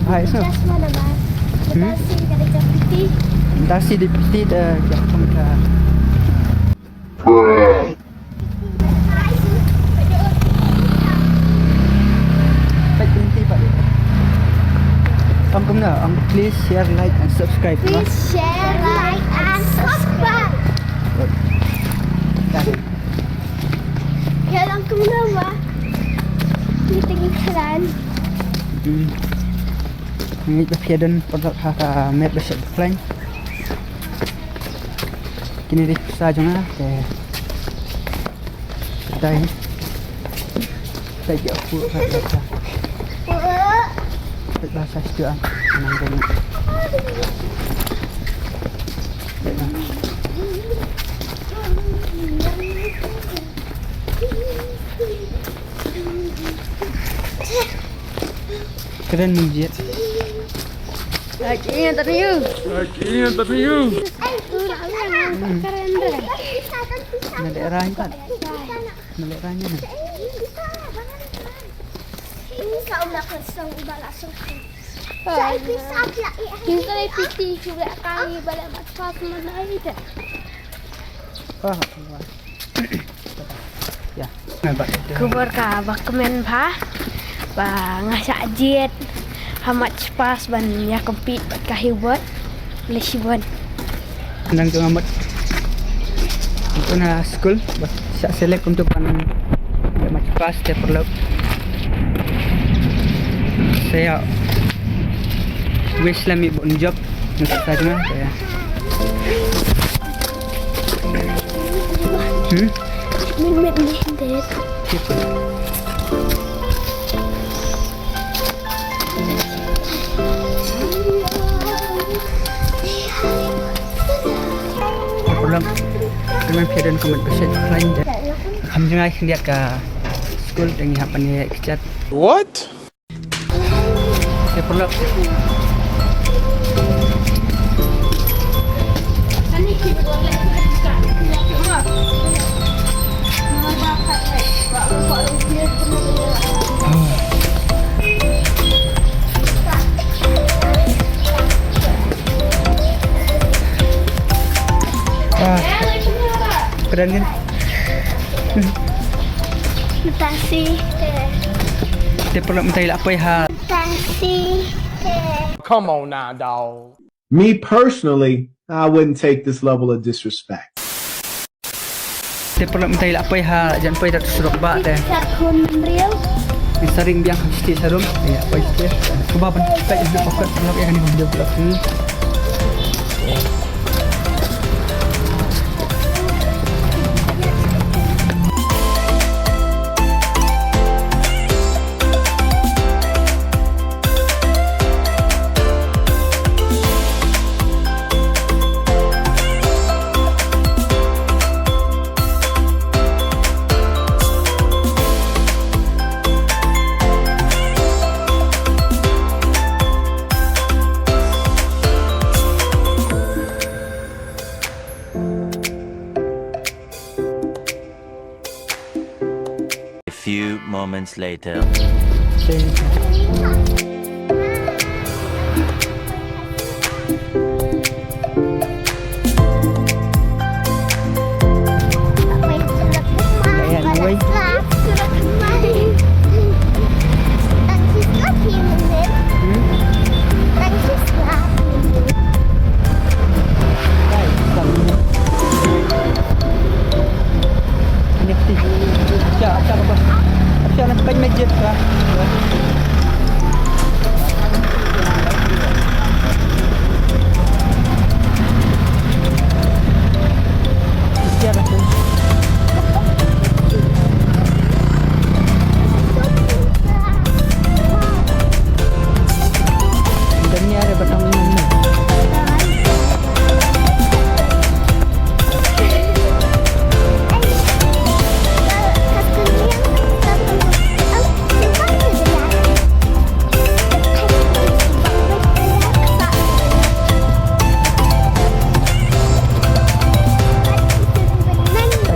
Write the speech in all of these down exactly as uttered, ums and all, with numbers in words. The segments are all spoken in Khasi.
Hai, so. Just mana ba? Hmm? Metasi ka dei ka piti. Metasi dei piti da ka pangka. Peit piti pat. Kam kumno, ang please share, like and subscribe. Please share, like and subscribe. Dah. Ïa lang kumno ba? Ni tengah jalan. Hmm. Ngi ba phi don paralok ha ka met ba shet ba khlaiñ. Kine dei pisa jong nga te. Dai. Dai ïa pu ha ka. Dai ba sa stu an. Nang dai. Kren Munjit. Lagi yang tadi you. Lagi yang tadi you. Karen deh. Nalek rang kan? Nalek rang ni. Ini sa ulah kosong udah langsung. Kita piti juga kali balik mat pas mana aja. Ah, wah. Ya. Khubor kaba kmen bha ba nga shah jied ha March Past ban ïa compete bad ka Hubert. Leh shibun. Nang tu amat. Itu na school ba shah select untuk ban ïa March Past te paralok. Saya wish lah mi bun job. Nang sa jna ya. Hmm? Min min min dek. Paralok, kynmaw phi don comment ba shet khlaiñ de. Kham jngai khyndiat ka school te ngi hap ban ïa kjat. What? Te paralok. Ah. Kren kan? Tasi. Te paralok mynta la poi ha. Tasi. Come on now, dog. Me personally, I wouldn't take this level of disrespect. Te paralok mynta la poi ha jan poi da surok ba te. Sa khun riu. Ni saring biang ha sti sarum. Ya, poi sti. Kuba ban poi ha fokus paralok ïa kane ka video paralok. Hmm. A few moments later.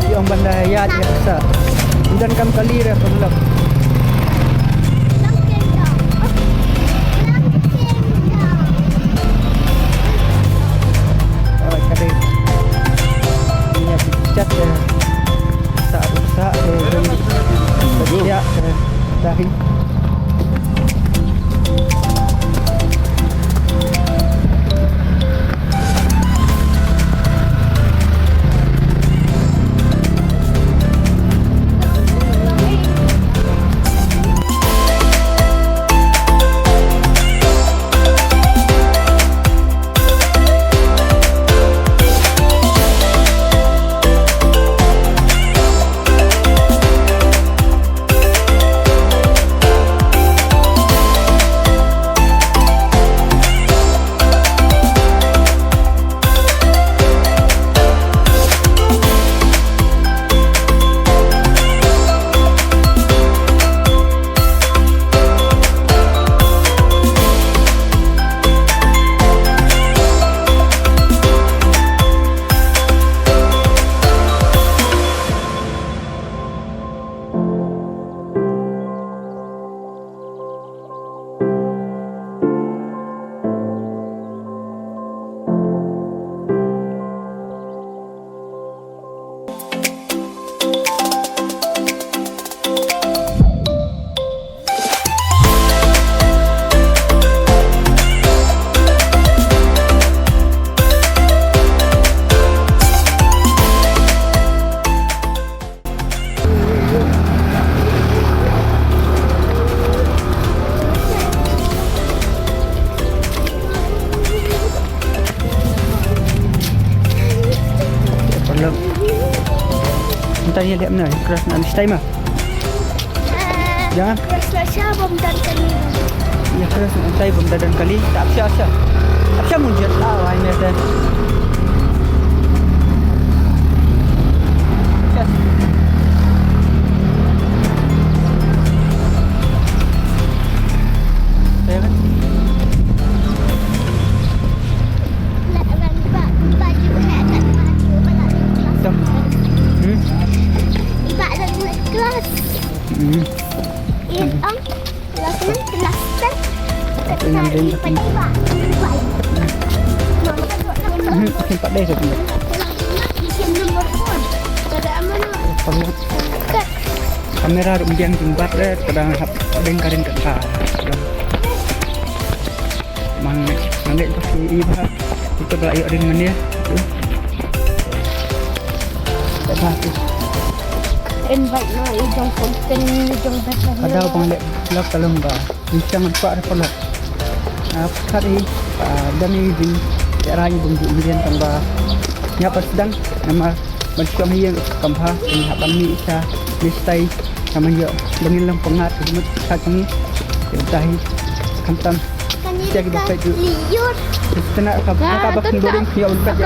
Ki ong ban da ïaid ïa ka sa. Ndan kam kali re paralok. Ïa, chat, eh, sa, sa, eh, sa, eh, dah. Paralok. Mynta ïa leh mynne, cross na mynstay ma. Jangan. Cross la sha bym don kali. Ïa cross na mynstay bym don kali. Ta ap sha, ap sha. Ap sha mun jot la wai mynstay. Sha. Seven. Hmm. Hmm. Hmm. Hmm. Kamera ruh biang jingbat re, kadang hap deng karing kata. Mang, mang dek bak i bak. Itu bela i ring menir. Itu. Tak bah tu. Invite ma i jong konten i jong bak. Ada bang lek vlog kalung ba. Bincang empat ada pula. Ah, kat i, ah, dan i bin. Ya rai bung di Indian tang ba. Nya pas sedang nama. Ban shuwa ïa kam bha, ïa hap ban mih sha, mih stai, namar ïa ban ïa long pyngat ka jingmut ka jong ngi. Ïa utai khamtam. Ïa ki ba peit ju. Ïa tena ka ba ka ba kin boring ïa un peit.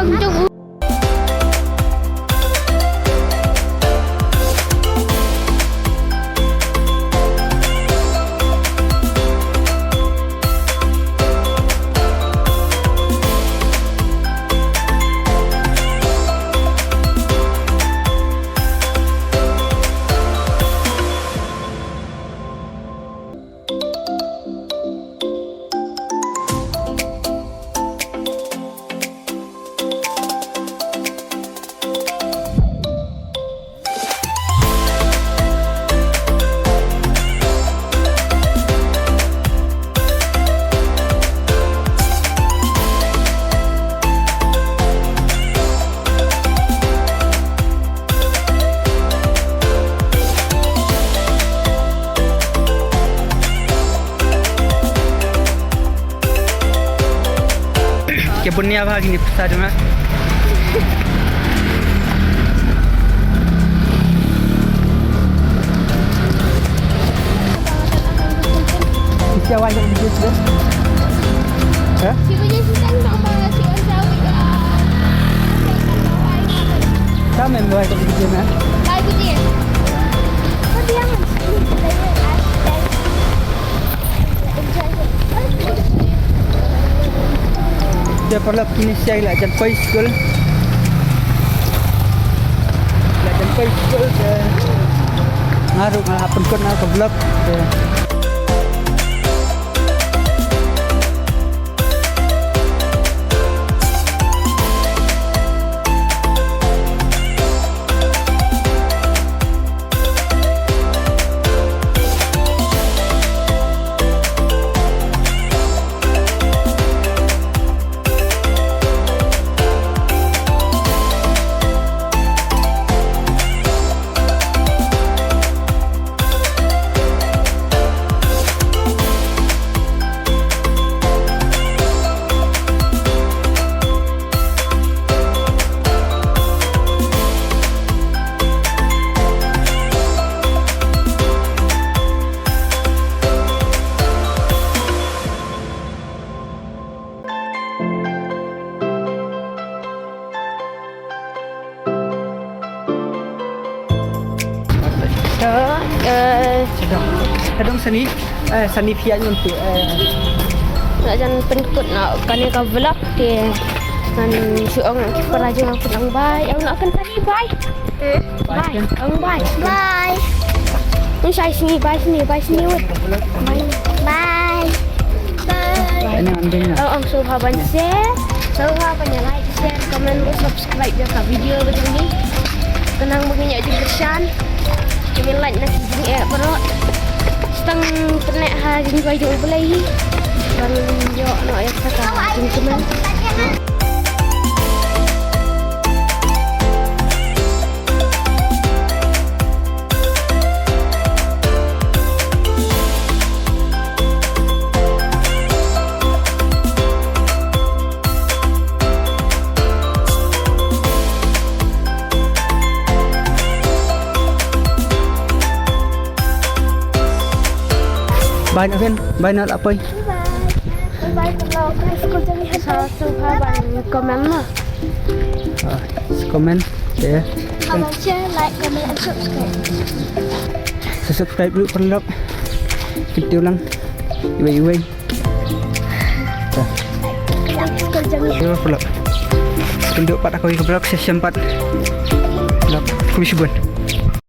Ke punya apa gini pesan cuma? Siapa yang bikin sih? Hah? Siapa yang buat bikin, ha? Te paralok, kine shi la jan poi skul. La jan poi skul te nga ruh nga la pynkut na ka vlog te. Ka dong, ka dong sani, eh, sani phi ïa ngan tu, eh. Nga jan pynkut noh kane ka vlog te ngan shu ong ki para jong nga pynlong bye. Ong noh kan sani bye. Bye. Ong bye. Bye. Ong shai sini bye sini bye sini wut. Bye. Bye. Bye. Ong ong sngewbha ban share, sngewbha ban ïa like, share, comment, subscribe ïa ka video ka jong ngi. Khnang ba ngin ïoh jingkyrshan. Ngin lait na ki jingeh baroh. Tang pyneh ha jingduwai jong U Blei hi. Ban ïoh noh ïa kata ka jingkmen. Bye na Ken, bye na la poi. Bye. Bye bye. Sa sa ha ban comment na. Ah, comment, share. Comment, share, like, comment and subscribe. Sa subscribe dulu paralok. Video lang. Iwei iwei. Sa. Yo paralok. Tunduk pat aku ke vlog session pat. Vlog khublei shibun.